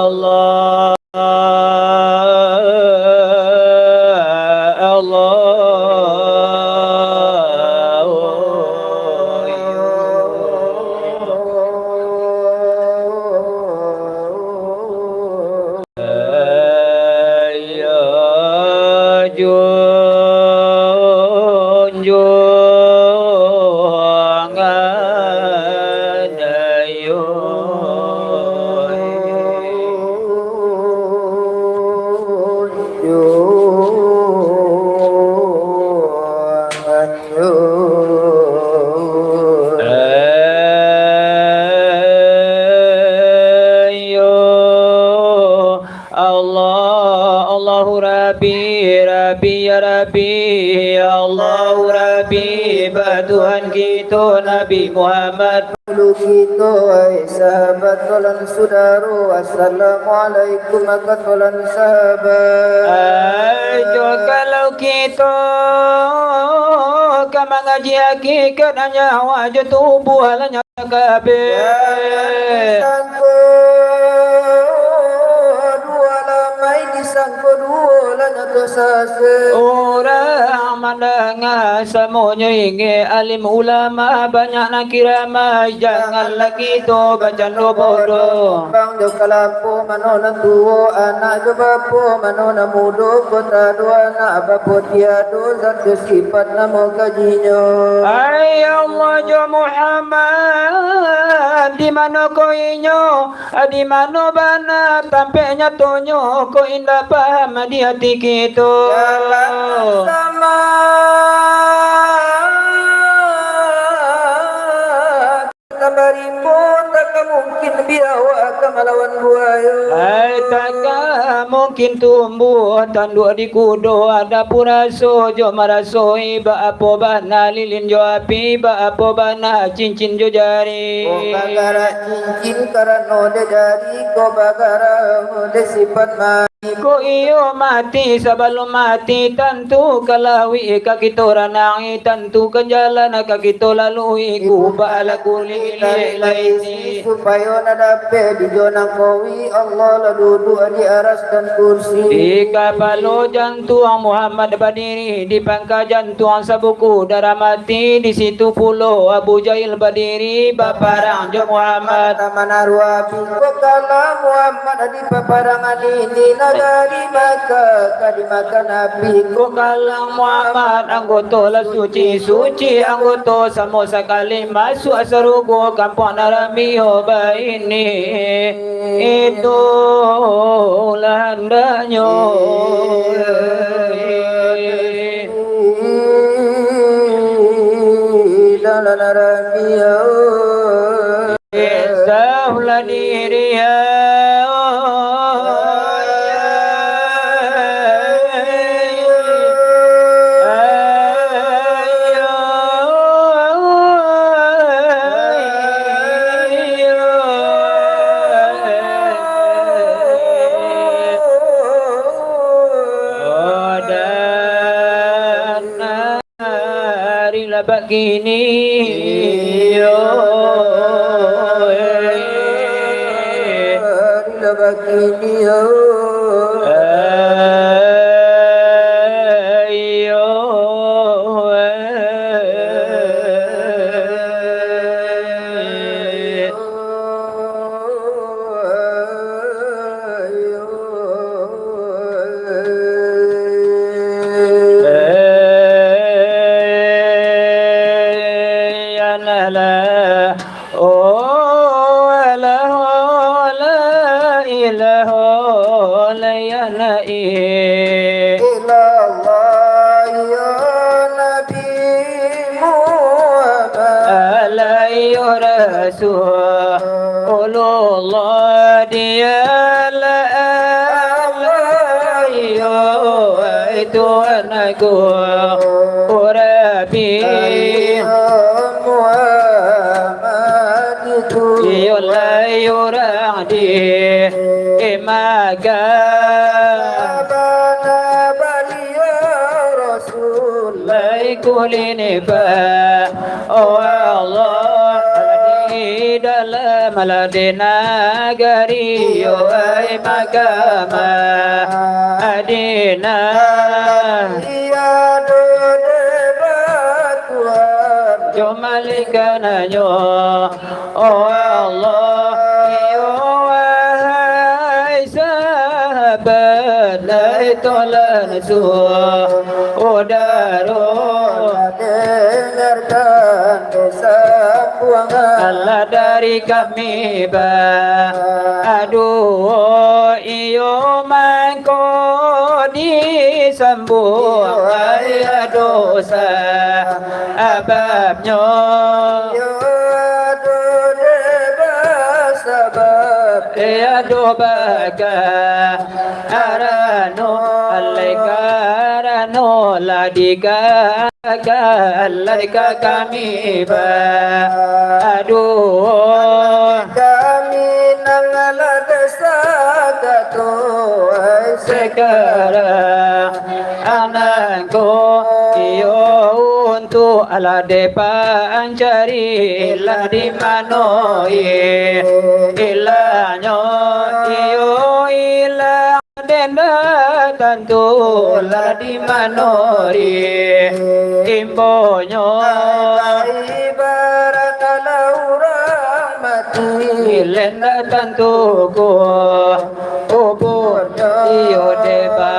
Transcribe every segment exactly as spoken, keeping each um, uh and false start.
Allah, Allah. Ayo junjungan, ayo. Ayo, Allah, Allahu Rabbi, Rabbi, ya Rabbi, ya Allahu Rabbi, ba Tuhan kito Nabi Muhammad. Dulu kito, wahai sahabat, tolan sudaro, assalamualaikum, maka tolan sahabat. Ai, jo kalau kito ka mangaji hakikat, nyawa jo tubuah lah nyawa kabeh. Disangko duo lah main, disangko duo lah nyato sasek. Urang mandanga samonyo ingek, alim ulama banyak nan kiramai, janganlah kito bacando bodoh. Bang jo kalapo, mano nan tuo, anak jo bapo, mano nan mudo, kota do anak, bapo tiado, zat jo sifat namo kajinyo. Ai Allah jo Muhammad, di mano ko inyo? Di mano bana tampek nyatonyo, ko indak paham di ati kito. Jalan sama tambah rimbo, takkan mungkin biawak ka malawan buayo. Ai, takkan mungkin tumbuah tanduak di kudo, adapun raso jo marasoi, baapo bana lilin jo api, baapo bana cincin jo jari. Kok bagarak cincin karano dek jari, kok bagarak dek sifat ma- Kok iyo mati, sabalum mati tantu ka lauik ka kito ranai, tantu ka jalan ka kito lalui, kubah lah kulik lai. Supayo nak dapek di jo nan kowi, Allah lah duduak di aras dan kursi. Di kapalo jantuang Muhammad badiri, di pangka jantuang sabuku darah mati, di situ pulo Abu Jahil badiri, baparang jo Muhammad. Taman Arwah, kok kalah Muhammad di paparangan ini, nagari Makkah ka dimakan api. Kok kalah Muhammad, anggoto lah suci, suci anggoto, samo sakali masuak sarugo, kampuang nan rami ho baini. Itulah handaknyo. Dalam rami ho. Kisahlah diri, ya. Hari lah bakini, yo. Hari lah bakini, yo. Ayo. Illallah, ya Nabi. Rasulullah dialah Allah, yo, ai Tuhanku, oh Rabbi. Muhammad itu. Iyo lai urang di Makkah. Sabana baliau Rasul. Lai kulini ba, oh Allah, di dalam, lah di nagari, yo ai Makkah Madinah. Iyo do deba Tuhan. Jo malaikat nyo, oh Allah, iyo wahai sahabat, lai tolan saudaro. Dengarkan sambuangan. Alah dari kami ba, aduh, iyo mangko disambuang, ai dosa ababnyo. Iyo ado deba sabab. Iyo ado baka arano, alai karano lah dika Ka, lai ka kami ba, aduh. Kami nan lah desa kato, ai sekarang. Anak ko, iyo untuak lah depa ancari, lah di mano i, ilanyo, iyo ilang. Den ndak tantu lah di mano ri imbonyo. Ibarat alah urang mati. Lai ndak tantu ko kuburnyo. Iyo deba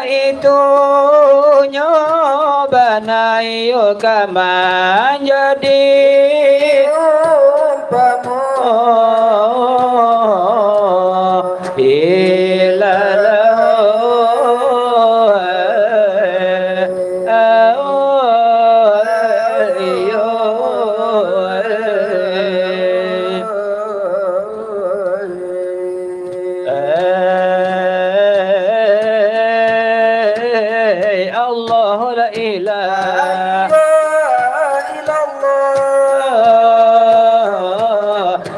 itunyo bana iyo ka manjadi umpamo. Ilalah, oh, eh, oh, eh, yo, eh. Eh, Allah, la ilaha illallah.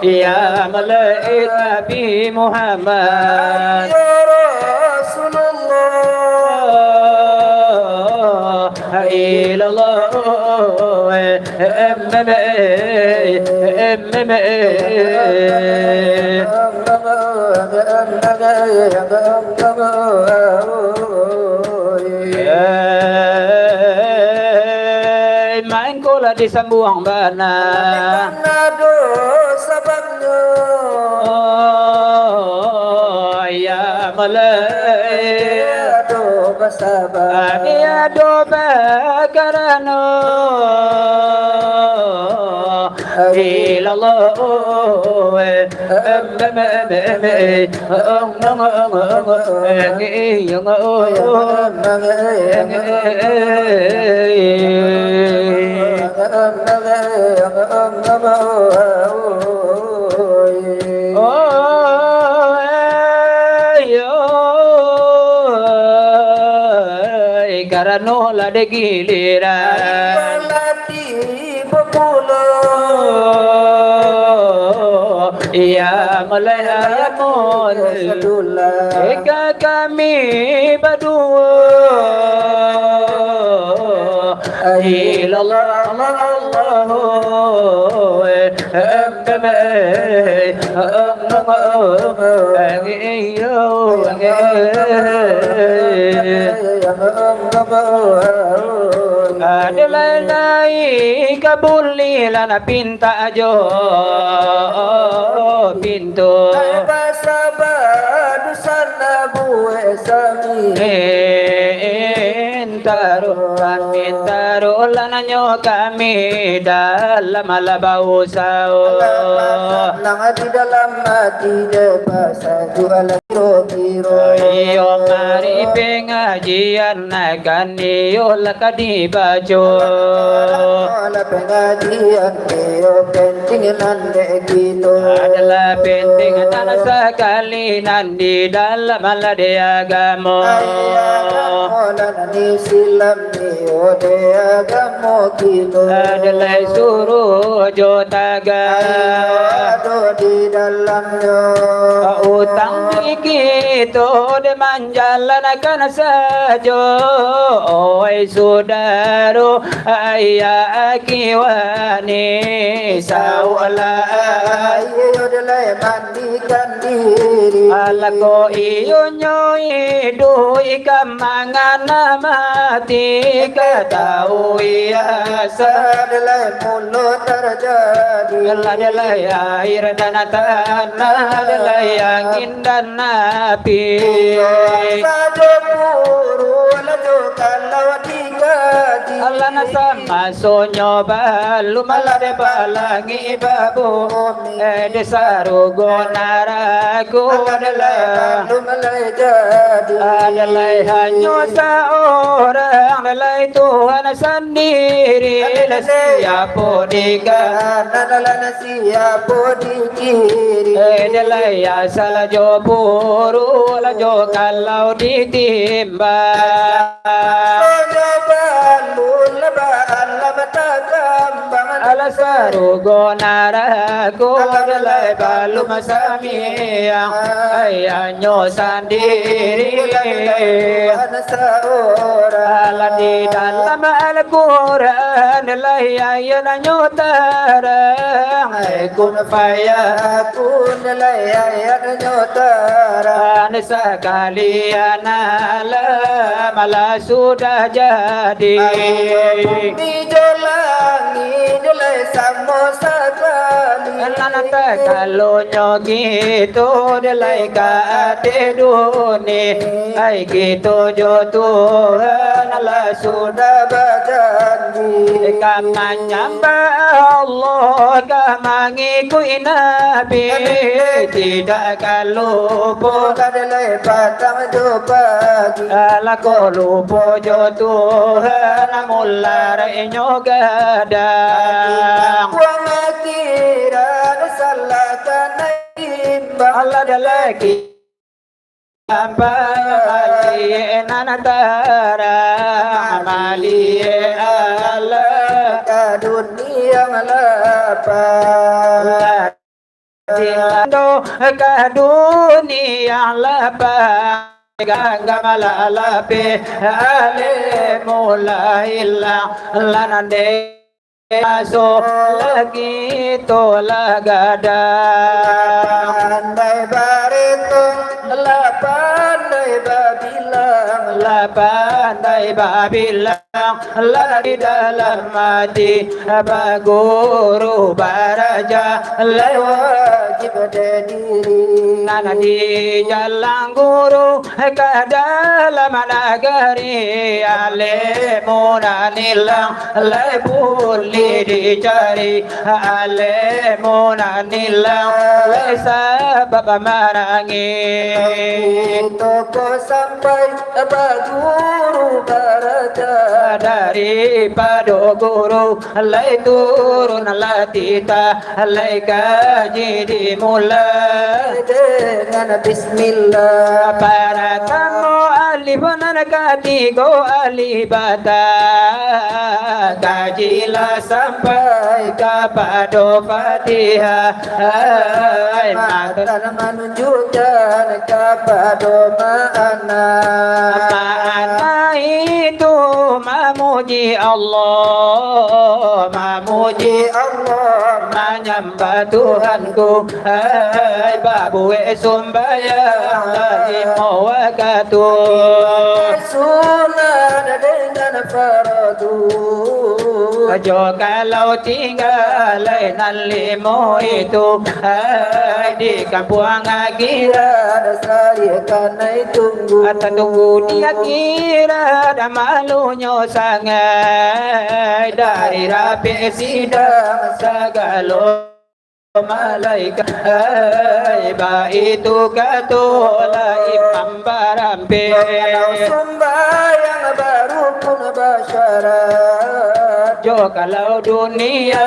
Ya Maulana Nabi Muhammad. Ya Rasulullah. Ilallah. Eh, mangko lah disambuang bana. Bana dosa bang. Oh, ya malai. Ado basabab. Ado bakarano. Ilallah, eh, em, em, em, em, eh, ong, ong, ong, ong, ong, eh, ngi, ong, ong, ong, eh, ngi, eh, eh. Oh, eh, yo, eh, karano lah dek giliran. Tibo pulo. Ya malai amun. Sadula. Eka kami baduo. Ilallah, Allah, Allah. Ado lai-lai ka buliah lah nak pintak jo pintu. Basabab dusan buek sami. Pintaruan, pintaruan lah nanyo kami dalam alah bausao. Nang di dalam ati dek pasajualan kiro-kiro. Iyo mari pengajian akan iyo lah ka dibaco. Alah pangajian, iyo penting nan dek kito. Adalah penting nan sakali nan di dalam alah di agamo. Ai agamo nan Islam, iyo di agamo kito. Adalah suruh jo taga. Ai ado di dalamnyo. Utang di kito di manjalankan sajo, oi sudaro, ayah aki wani saulah. Iyo dek lai mandikan diri. Alah ko iyonyo iduik ka mangana mati, katahui asa. Dek lai mulo tarjadi. Lah dek lai air dan tanah, dek lai angin dan api. Iyo, sajo puru, lah jo kalau dikaji. Alah nan samasonyo balum, alah dek balangik babumi. Eh, di sarugo narako. Alah dek lai balum lai jadi. Alah dek lai hanyo saurang, dek lai Tuhan sandiri. Alah dek lai siapo di kanan, alah dek lai siapo di kiri. Eh, dek lai asal jo puru, lah jo kalau ditimbang. Sojo balun baalam takambang. Alah sarugo narako, alah dek lai balum samiang. Ai hanyo sandiri. Alah di dalam Al-Quran, lai ayat nyo tarang. Ai kun fayakun, lai ayat nyo tarang. Sakalian alam lah sudah jadi. Bumi jo langik dek lai samo sakali. Nan takalonyo kito dek lai ka ateh dunia. Ai kito jo Tuhan lah sudah bajanji. Ka manyambah Allah, ka mangikuik Nabi. Tidak ka lupo. Alah ko lupo jo Tuhan, mularnyo gadang. Alah dek lai sampai maliek nan tarang, maliek alah ka dunia lapang. Diando ka dunia lapang, ganggam lah lapeh, alemu lah ilang, lah nan dek maso lagi tu lah gadang. Pandai baretong, lah pandai babilang, lah pandai babilang. Lah di dalam ati baguru baraja, lai wajib dek diri. Nan di jalan guru ka dalam nagari, alemu nan ilang lai buliah dicari, alemu nan ilang lai sabab manangih. Kito ko sampai baguru baraja. Daripado guru lai turun lah titah, lai kaji dimulai dengan bismillah. Paratamo alif, nan katigo alif bata, kajilah sampai kapado Fatihah. Hai, matan manunjukkan kapado makna. Makna itu mamuji Allah, mamuji Allah, manyambah Tuhanku. Hai, babuek sumbayang limo wakatu. Sunat dengan fardu. Jo kalau tingga lai nan limo itu, hai, di kampuang akhirat sari kanai tunggu. Tatunggu di akhirat malunyo sangai, dari rapek sidang sagalo malaikat. Hai, baitu katolah imam barampek. Kalau sumbayang barukun basyarat, jo Kalau dunia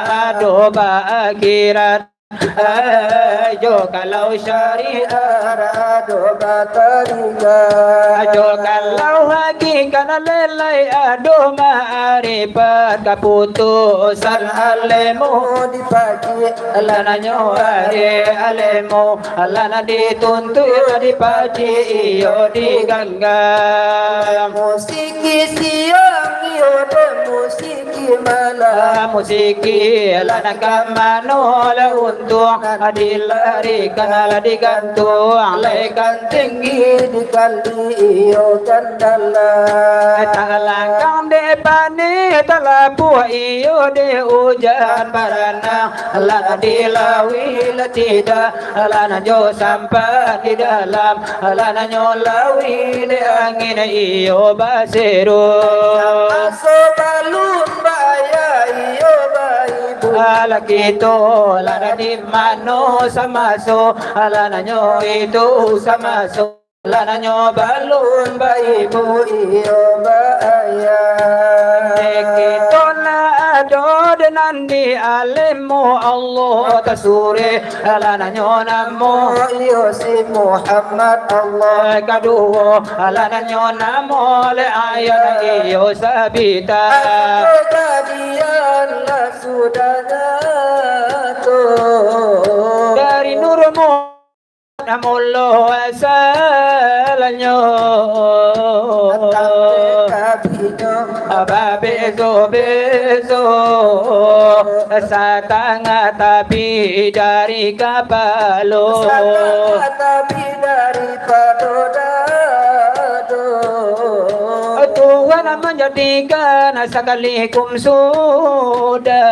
ado ba akhirat, ai, jo kalau syariat ado ba tarikat. Jo kalau hakikat lelai ado maarifat, kaputusan alemu dipacik, lah nanyo ari alemu, lah nan dituntuik dipacik iyo diganggam. Musiki siang iyo dek musiki malam. Musiki lah nan ka mano lah untuang, dilarikan lah digantuang, laikan tinggi dikali iyo kan dalam. Talangkang dek panih, talapuah iyo dek ujan baranang, lah dilawih lah tidak, lah nan jo sampan di dalam, lah nanyo lawih dek angin iyo baseru. Samaso balun baayah iyo baibu. Alah kito lah di mano samaso, lah nanyo itu samaso. Lah nanyo balun baibu iyo baayah. Dek kito lah ado dek nan di alemu Allah tasureh, lah nanyo namo iyo si Muhammad Allah. Kaduo, lah nanyo namo lek ayah iyo Sabita. Kajadian lah sudah nyato. Dari Nur Mu- Mulo asalnyo. Tapi kabinyo. Babeso-beso. Satangah tapi dari kapalo. Satangah tapi daripado dado. Tuhan manjadikan sakali kum sudah.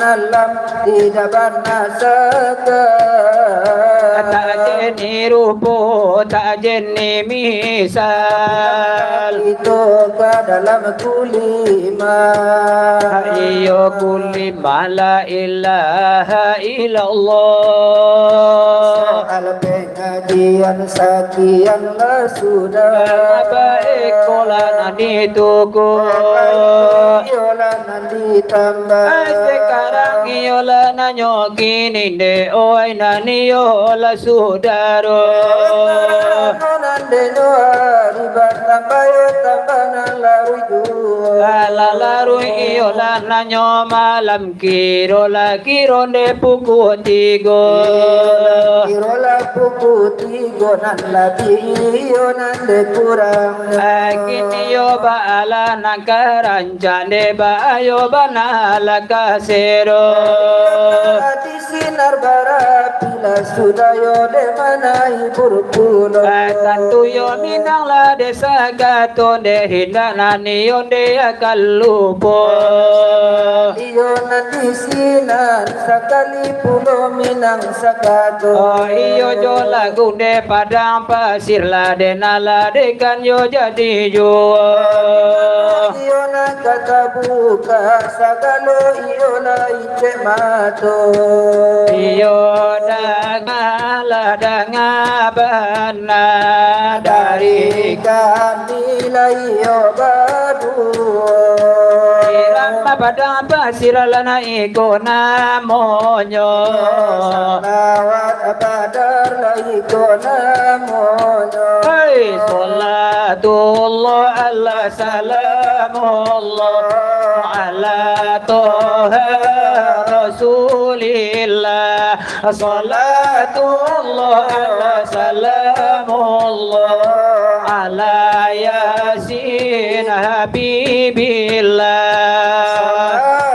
Alam tidak bana sakan. Tak jadi rupo, tak jadi misal. Itu ka dalam kulima. Iyo kulima la ilaha illallah. Soal pe- Kajian sakian lah sudah. Baik, kola nan ditukuh. Iyolah nan ditambah. Ai, sekarang iyolah nanyo kini dek, oi, nan iyolah sudaro. Nan denyo hari batambah, yo tambah nan laruih juo. Alah laruih iyolah nanyo malam. Kiro lah kiro dek pukua tigo. Kiro lah pukua tigo nan labiah iyo nan dek kurang. Kini yo baalah nan ka rancak dek baayo bana lah kasero. Di sinar barapi lah sudah yo dek manahibur pulo. Tantu yo minang lah dek sakato dek hindak nan iyo dek akan lupo. Iyo nan di sinan sakali pulo minang sakato. Oh, iyo jo lagu dek padang pasir lah dek nan lah dek kan yo jadi juo. Iyo nan ka tabuka sagalo iyo lah incek mato. Iyo danga lah danga bana dari kami lah iyo baduo. Irama padang pasir lah nan iko namonyo. Salawat badar lah iko namonyo. Hai, salatullah ala salamullah ala Toha Rasulillah. Salatullah ala salamullah ala Yasin Habibillah.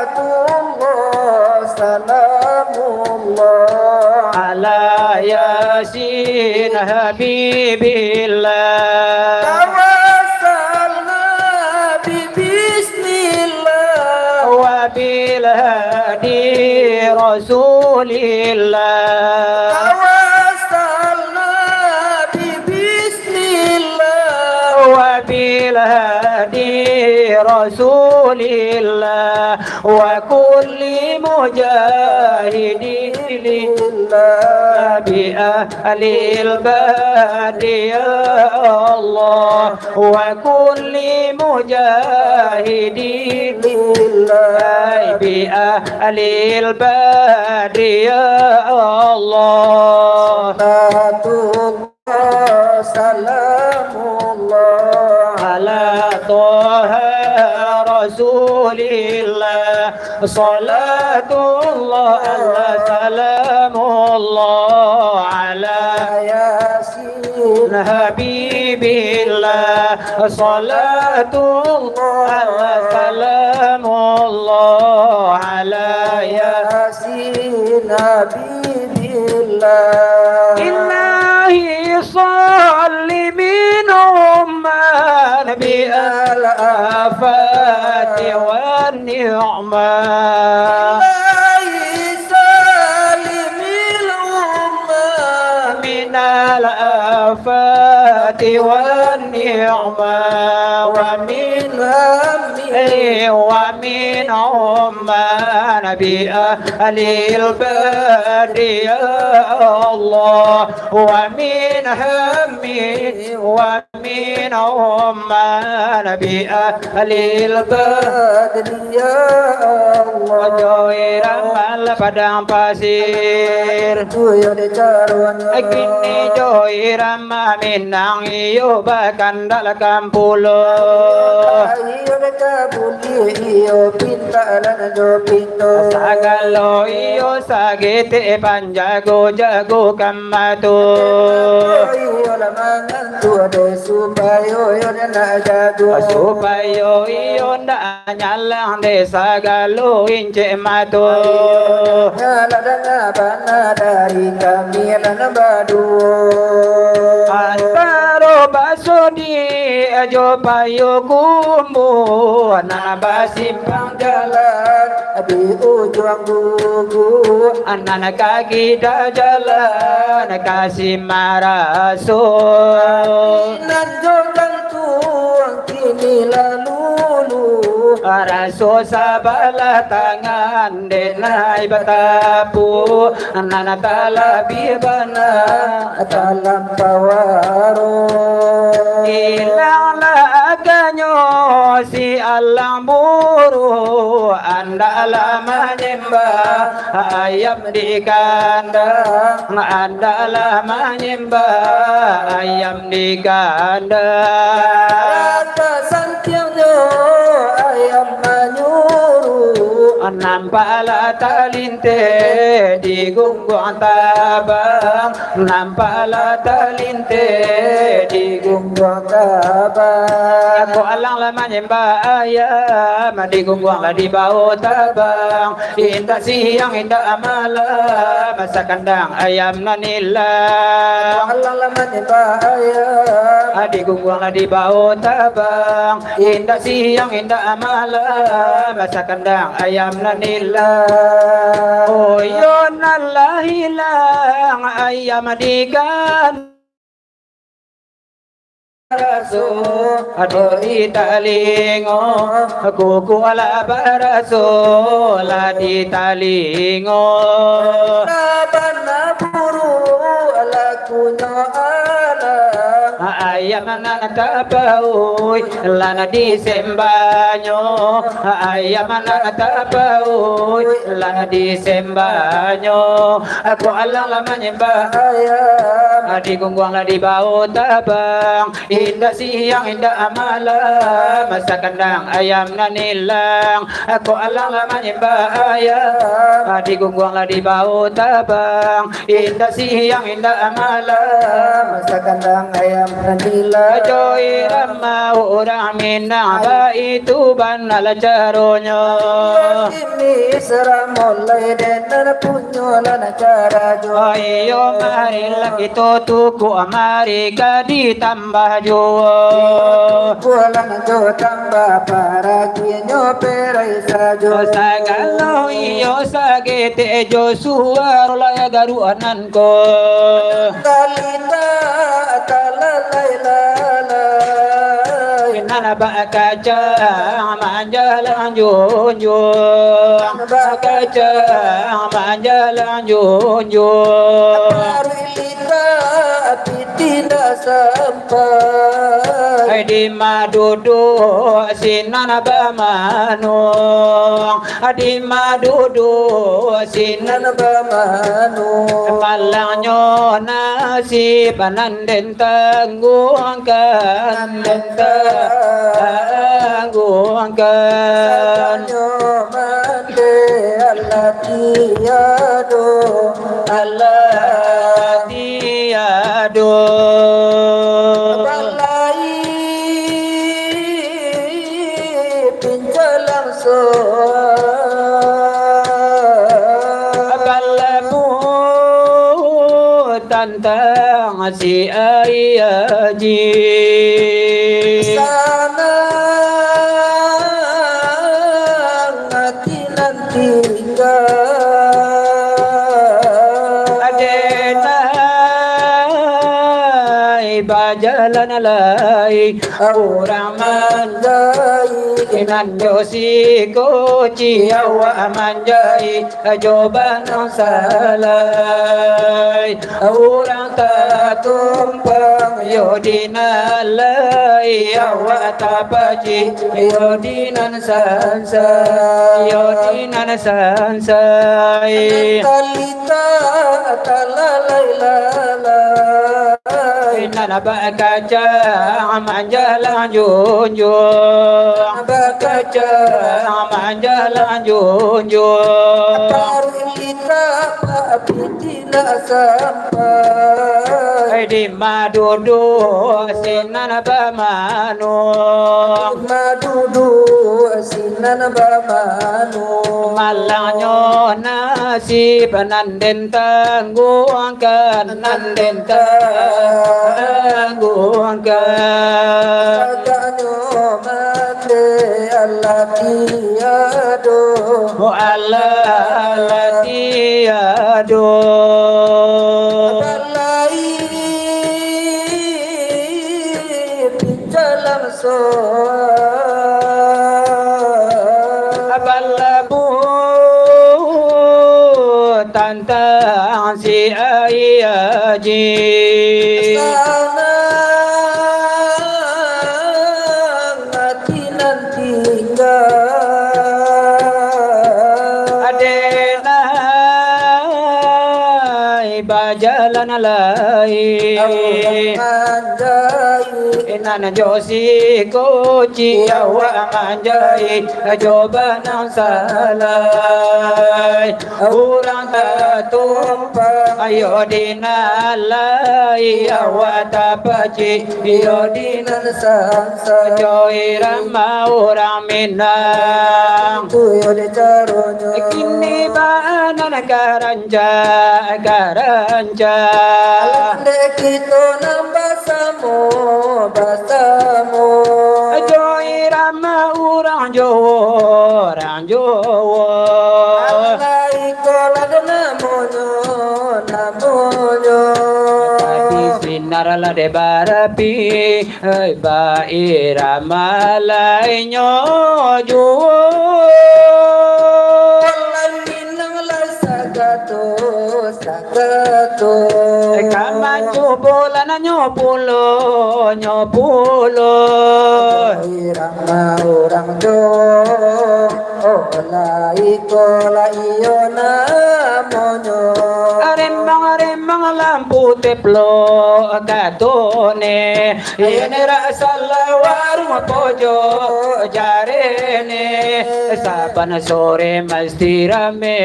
Salatullah salamullah ala Yasin Habibillah. Tawassalna bi bismillah. Wa bil hadi Rasulillah. Tawassalna bi bismillah. Wa bil hadi Rasul رسول الله وكل مجاهد لله بأهل البدر يا الله وكل مجاهد لله بأهل البدر يا الله. صلاة الله سلام الله على طه رسول الله. صلاة الله سلام الله على ياسين حبيب الله. صلاة الله سلام الله على ياسين حبيب الله. إلهي صل منهم من بالآفات والنعمة. إلهي صل منهم من الآفات والنعمة ومن هم ومنهم من بأهل البدر يا الله ومن هم ومنهم من بأهل البدر يا الله. Joiran malah padang pasir. Itu yang dicaruan. Kini joiran Minang iyo bakandak kampulo. Iyo deka bulih iyo pinta dan jo pinto. Sagalo iyo sagetek panjago-jago kama tu. Iyo lah mangantu ade supayo iyo nak jago. Supayo iyo ndak nyalang dek sagalo incek mato. Nyalah danga bana dari kami nan baduo. Antaro Basodi jo Payokumbuah nan basimpang jalan di ujuang gugu. Nan ka kida jalan ka Simaraso. Nan jo tantu kini lalu lu. Raso sabalah tangan dek nai batapu. Nan talabiah bana talampau aro. Ilanglah aganyo si alang buru, andaklah manyembah ayam di kandang, andaklah manyembah ayam di kandang. Rasa santiangnyo ayam manyuru, nampaklah talinteh di gungguang tabang, nampaklah talinteh di gungguang tabang. Kok alang lah manyembah ayam, di gungguang lah dibao tabang. Indak siang, indak malam, sakandang ayam nan ilang. Alang lah manyembah ayam. Di gungguang lah dibao tabang. Indak siang, indak malam, sakandang ayam nan ilang. Oh, iyo nan lah ilang ayam di kandang. Baraso di talingo, kuku lah baraso lah di talingo. Lah bana buruak lakunyo alang. Ayam nan tapauik lah disembahnyo, ayam nan tapauik lah disembahnyo. Kok alang lah manyembah ayam, di gungguang lah dibao tabang. Indak siang, indak malam, sakandang ayam nan ilang. Kok alang lah manyembah ayam, di gungguang lah dibao tabang. Indak siang, indak malam, sakandang ayam nan ilang. Joiran urang Minang, baitu bana caronyo. Kini saramo lai dek nan punyo lah nan carajo. Iyo, marilah kito tukuk, mari ka ditambah juo. Pulang jo tambah parakinyo perai sajo. Sagalo iyo sagetek jo suaro lah garuah nan ko. Talita talalai-lalai. Nan Bakacang manjalang junjuang, bakacang manjalang junjuang. Paruik litak pitih indak sampai. Di ma duduak sinan bamanuang, di ma duduak sinan bamanuang. Malangnyo nasib nan den tangguangkan, nan den tangguangkan. Sabanyo mande alah tiado, alah tiado. Balai pincalang so. Balabuh tantang si Ai Aji. Sanang ati nan tingga. Aden ai bajalan lai. Urang manjai nan jo siko ciawak manjai jo banang salai. Urang tatumpang yo dinan lai, awak tapacik yo dinan sansai, yo dinan sansai. Talita talalai-lalai. Nan bakacang manjalang junjuang, bakacang manjalang junjuang. Paruik litak pitih indak sampai. Di ma duduak sinan bamanuang, di ma duduak sinan bamanuang. Malangnyo nasib nan den tangguangkan, nan den tangguangkan. Saganyo mande alah tiado, alah tiado. Balai pincalang so. Balabuh tantang si Ai Aji. Sanang ati nan tingga. Aden ai bajalan lai. Awak manjai. Nan jo siko ciawak manjai jo banang salai. Urang tatumpang yo dinan lai, awak tapacik yo dinan sansai. Jo irama urang Minang. Tu yo dek caronyo. Kini baanan karancak, karancak. Alah dek kito nan basamo, basamo. Jo irama urang Jowo, urang Jowo. Alah iko lah dek namonyo, namonyo. Tadi sinar lah dek barapi. Hei, bairama lainyo juo. Lai Minang lai sakato, sakato. Ka mancubo lananyo pulo, nyo pulo. Bairama urang Jowo. Oh, lai ko lai iyo namonyo. Remang-remang lampu teplo katone. Iyo ni rak salah warung pojok jarene. Saban sore mesti rame.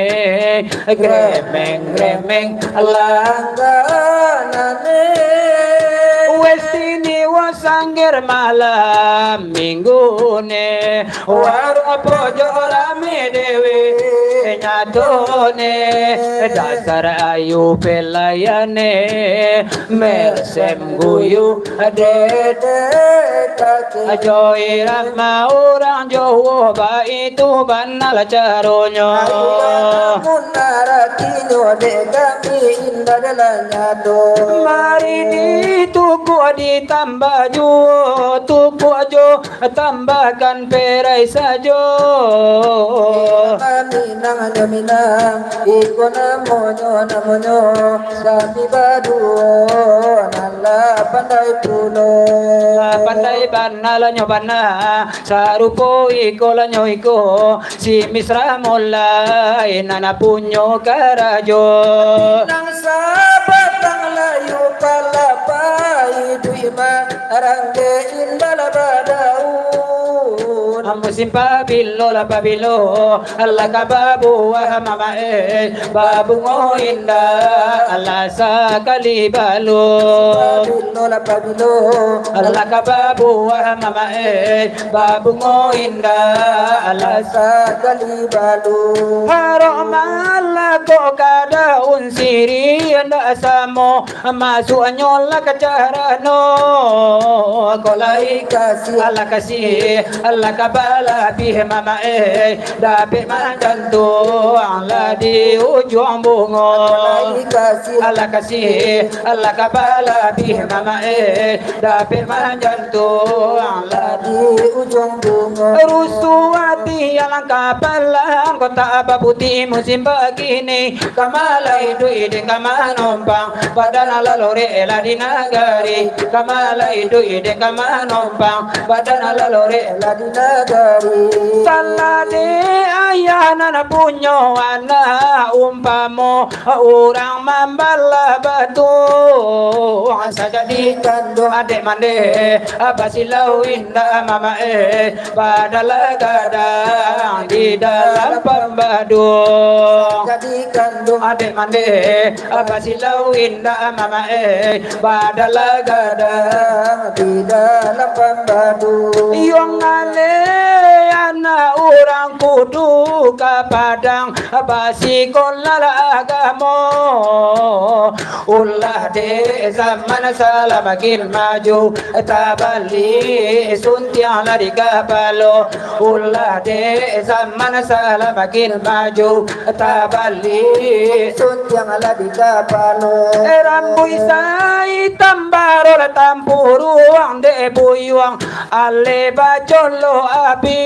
Gremeng-gremeng langganane. Wes tini wes sangger malam minggu ne. Warung pojok rame dewe. Nyato ne, dasar ayu pelayan ne, mesem guyu dede kaki. Jo irama urang Jowo, baitu bana caronyo. Ayo, mun aratinyo dek kami indak adalah nyato. Mari ditukuak ditambah juo, tukuak jo tambahkan perai sajo. Minang nyo Minang, iko namonyo, namonyo, kami baduo, nan lah pandai pulo. Lah pandai bana lah nyo bana, sarupo iko lah nyo iko, si Misra mulai nan punyo karajo. Minang sabatang layu palapa, iduik ma- Rangge indah lah badaun. Musim pabilo lah pabilo, alah ka babuah mamae, babungo indah, alah sakali balun. Pabilo lah pabilo, alah ka babuah mamae, babungo indah, alah sakali balun. Harok malah kok ka daun sirih, ndak samo. Masuaknyo lah ka carano, kok lai kasih, alah kasih, alah ka balabih mamae, dapek manjantuang lah di ujuang bungo. Kok lai kasih, alah kasih, alah ka balabih mamae, dapek manjantuang lah di ujuang bungo. Rusuah ati alangkah palang, kota baputi musim bagini. Kama lah iduik dek kama nompang, badan lah lorek lah di nagari. Kama lah iduik dek kama nompang, badan lah lorek lah di nagari. Salah dek ayah nan punyo anak, umpamo urang mambalah batu. Sajadi kanduang adek mandeh, basilau indak mamae. Badalah gadang di dalam pambadung. Jadi kanduang adek mandeh, basilau indak mamae. Badalah gadang di dalam pambadung. Iyo ngaleh anak urang kudu ka Padang, basikolah agamo. Ulah dek zaman salah makin maju, tabali suntiang lah di kapalo. Ulah dek zaman salah makin maju, tabali suntiang lah di kapalo. Eh, rambuik saitam barol tampuruang dek buyuang. Aleh bacolo api,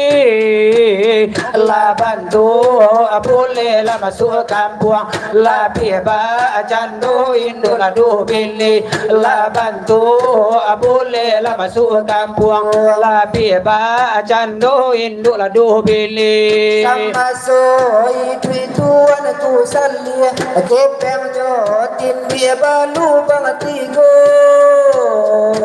lah bantuak buleh lah masuak kampuang, labiah bacando induak lah duo bili, lah bantuak buleh lah masuak kampuang, labiah bacando induak lah duo bili. Samaso iduik tuan tu saliah, kepengnyo tindiak balubang tigo.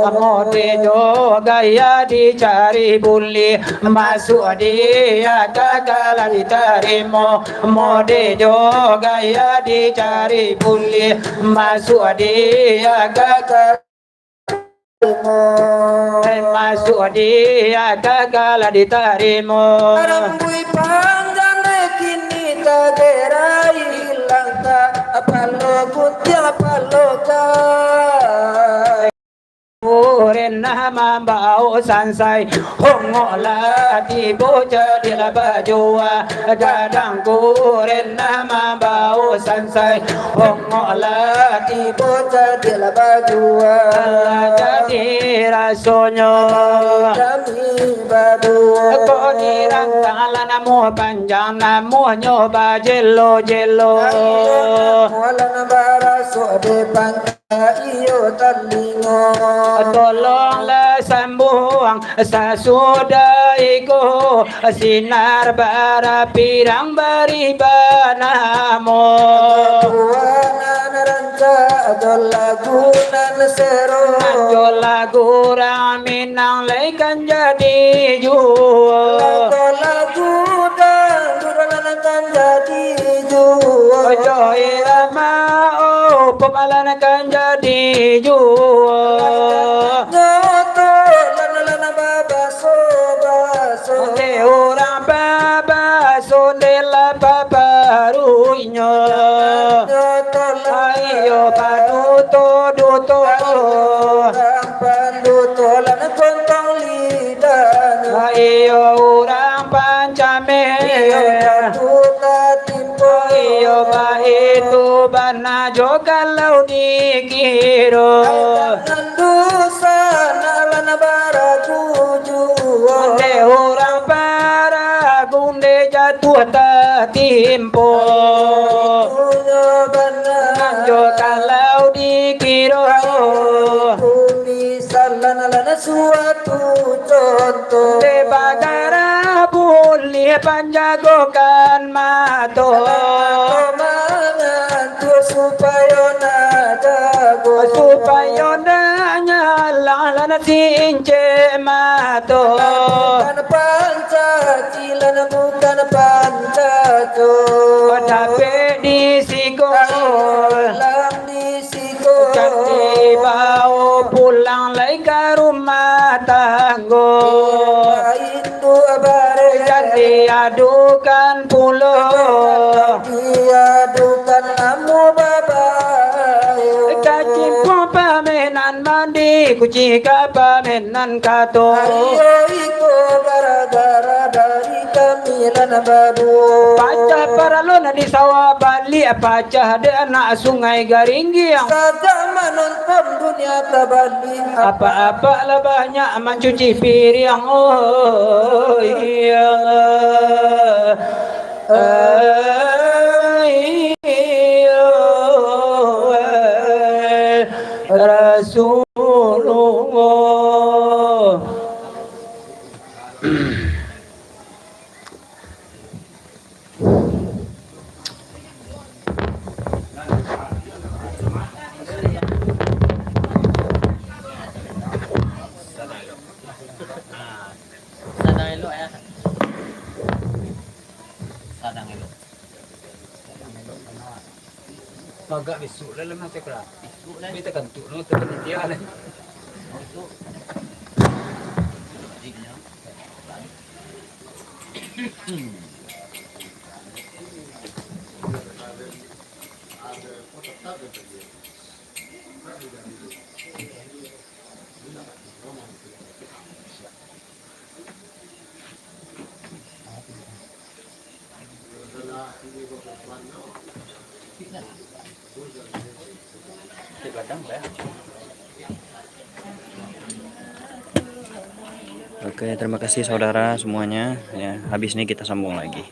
Mode jo gaya dicari bulih, masuak di aka kalah ditarimo. Mode jo gaya dicari bulih, masuak di aka kalah ditarimo. Masuak di aka kalah ditarimo. Rambuik panggang kini tagerai ilang ka palo guntiang palo gai. Kurenah mambaok sansai, hongok lah tibo cadiak lah bajua. Gadang kurenah mambaok sansai, hongok lah tibo cadiak lah bajua. Alah jadi rasonyo. Kami baduo. Kok dirantang lah namuah panjang, namuahnyo bajelo-jelo. Alah nambah raso depan. Iyo talingo. Tolonglah sambuang sasudah iko, sinar bara pirang bari banamo. Tuanan rancak jo lagu nan sero. Jo lagu urang Minang lai kan jadi juo. Lagu dangdut nan kan jadi juo. Ojo irama, oh, pop lah nan kan jadi juo. Nyoto, lan, lan babaso-baso. Onde urang babaso, onde lah papa. taruihnyo. Iyo baduto-duto. Urang panduto lan kontong lidahnyo. Iyo urang pancameh. Iyo jatuah tatimpo. Iyo baitu bana jo kalau dikiro. Nan dusanak lan baragu juo. Dek urang paragu dek jatuah tatimpo. Itulah bana. Nan jo kalau dikiro. Itu misalan lan suatu contoh. Dek bagarah buliah panjagokan mato. Mato mangantuak supayo nak jago. Supayo nak nyalang lah nak sincek mato. Bukan pancaci lah nak bukan pancaco. Dapek di siko. Dalam di siko. Jan dibao pulang lai ka rumah tanggo. Induak bareh. Jan diadukan pulo. Diadukan namo babayo. Kacimpuang pamenan mandi, kuci ka pamenan kato. Ayo iko gara-gara dari kami lah nan baduo. Pacah paralon di sawah baliak, pacah dek anak sungai Garinggiang. Sajak manonton dunia tabaliak. Apak-apak lah banyak mancuci piriang, oh iya. Ai, iyo, Rasulullah. Sadang elok, ya. Sadang elok. Bagak bisuak lah, lah, Mas Ekra. Bisuak lah. Bisuak. Bisuak lah, panitia lah. Bisuak. Oke, terima kasih saudara semuanya. Ya, habis ini kita sambung lagi.